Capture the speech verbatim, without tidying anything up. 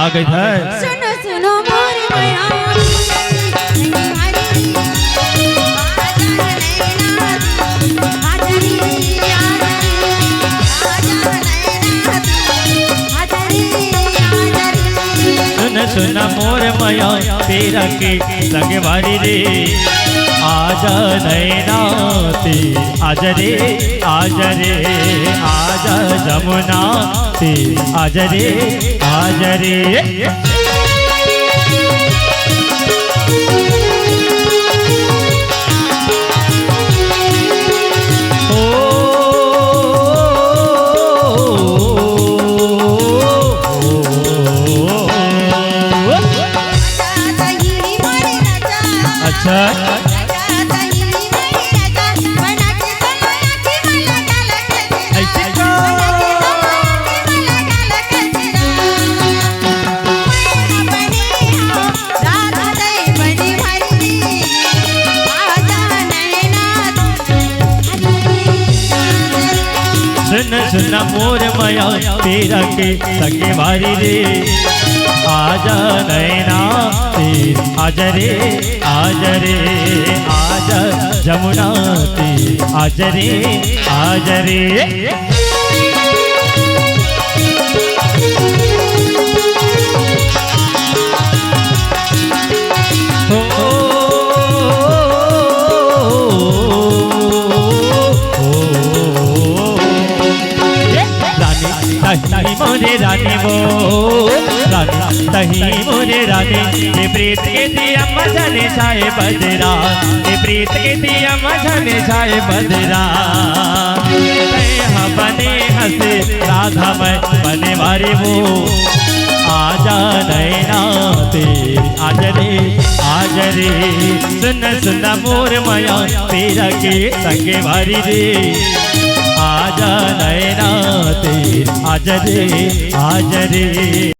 आ गई है। सुनो, सुनो मोर मया। सुन, सुन मोर मया, पीरा के संगवारी रे। आजा नैना तीर, आजा रे, आजा रे, आजा जमुना तीर, आजा रे, आजा रे। ओ, अच्छा। ऐसे का? सुन, सुन मोर मया, पीरा के संगवारी रे। आजा नैना तीर, आजा रे, आजा रे, आजा जमुना तीर, आजा रे, आजा रे। रानी, तही मोरे रानी वो, रानी, तही मोरे रानी, ये प्रीत के दिया मजने छाए बदरा, ये प्रीत के दिया मजने छाए बदरा। तैं ह बने हस राधा, मैं बने वारी वो। आजा नैना तीर, आजा रे, आजा रे। सुन, सुन मोर मया, पीरा के संगवारी रे। आजा नैना तीर, आजा रे, आजा रे।